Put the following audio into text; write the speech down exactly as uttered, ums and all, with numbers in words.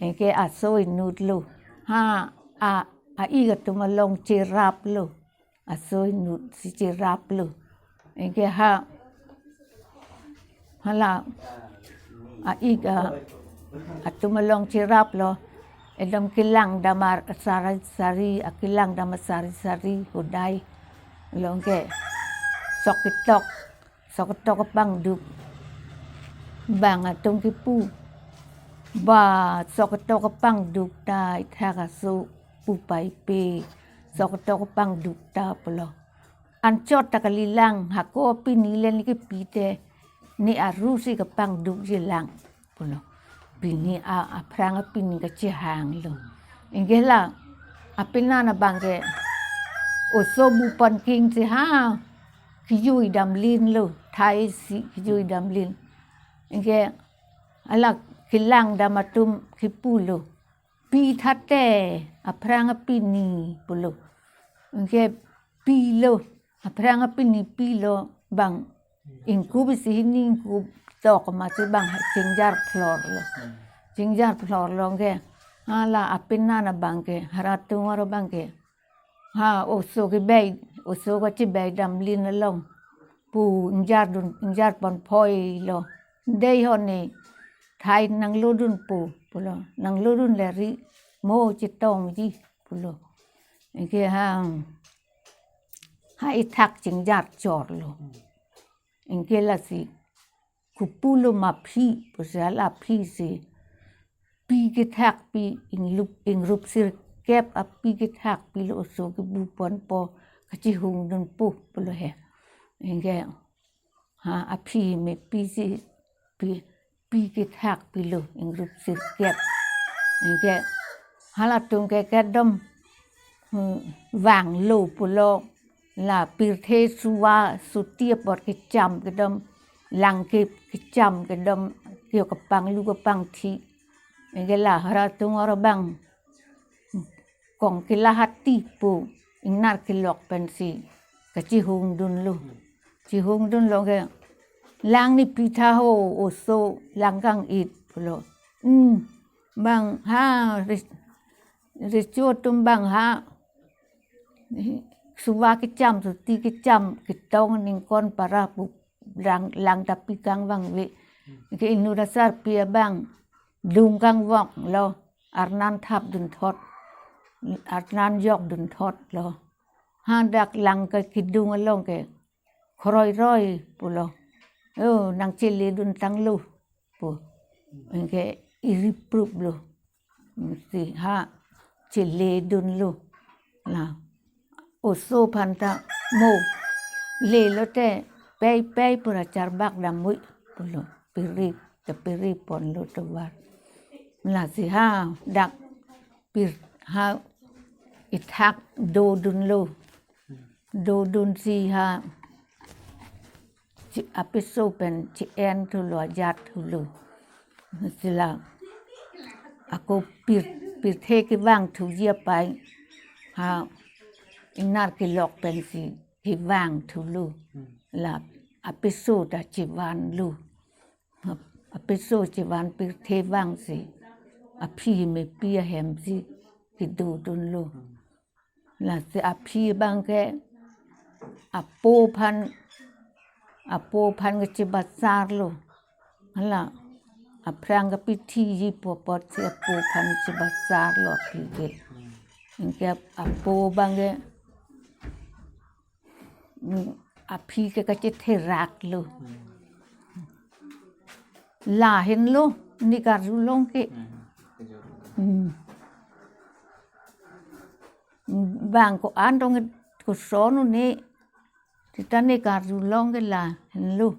Anke aso inutlo. Ha, a, a-ik atum along cheraplo. Aso inut si cheraplo. Anke ha, hala, a-ik a, atum along cheraplo. Ekdom kelang dam asari-sari, a kelang dam asari-sari hodai. Along ke sok ketok, sok ketok kepangduk. Bang atum kipu. Ba, sok ketok kepangduk ta ithak aso pu paipe. Sok ketok kepangduk ta pulo. Anchot ta kalilang, hako pini le ne kipi te, ne aru si kepangdukji lang pulo. Pini a, aphrang a pini kachehanglo. Anke la, apenan abang ke, oso bu pon king si ha, kejui damlinlo, thai si kejui damlin. Anke, hala kelang dam atum kipulo. Pi tha te, aphrang a pini pulo. Anke pilo, aphrang a pini pilo bang. Ingkup isi hini ingkup tok mati bang chingjar phlorlo. Chingjar phlorlo ke. Hala apenan abang ke, halatum aro bang ke. Ha, oso kebei, oso kachebei damlin along. Pu ingjar dun, ingjar pon phoilo. Dei ho ne, thai nanglodunpo, pulo. Nanglodun le ri, mo chetongji, pulo. Anke ha, ha ithak chingjar chorlo. Anke lasi, kopulo ma aphi, pusi hala aphi si. Pi kethak pi inglup, ingrup sirkep api kethak pilo oso kebu ponpo kachihung dunpo pulo he. Anke ha aphi me pi si pi, pi kethak pilo ingrup sirkep. Anke halatum ke kedam, hmm, vanglo pulo. La pirthe suva suti apot kecham kedam, lang ke kecham kedam, kio kepanglu kepangthi. Anke la halatum aro bang kong kela hati pu ingnar kelok pensi kachihung dunlo. Chihung dunlo ke lang ne pi tha ho oso lang kang-it pulo. Hmm, bang ha ris-, recho atum bang ha suva kecham suti kecham ketong ningkan para pu lang, lang tapi kangvangve. Ke inut asarpi abang dung kangvoklo, arnan thap dunthot, arnan jok dunthotlo. Hadak lang ke kedung along ke khroiroi pulo. Oh, nangchele dun tanglo pu. Anke iripruplo. Si ha chele dunlo. La oso aphan ta mo lelo te pei pei pura charbak damui pulo. Piri, te piri ponlo tovar. Lasi hadak pir ha ithak do dunlo. Do dunsi ha chi-, apiso pen chi-en thulo, ajat thulo. Sila ako pir, pirthe kevang thuji apai ha ingnar kelok pensi kevang thulo. La apiso ta chevanlo. Apiso chevan pirthe vangsi aphi me pi ahem si kedo dunlo. Lasi aphi abang ke apo aphan, apo aphan kachebasarlo. Hala aphrang kapithiji pu apotsi apo aphan chebasarlo aphi ke. Anke apo abang ke, mm, aphi ke kachetheraklo. Lahenlo, ne karjulong ke. Hmm. Bang ko-an dong koson ne, seta ne karjulong ke lahenlo.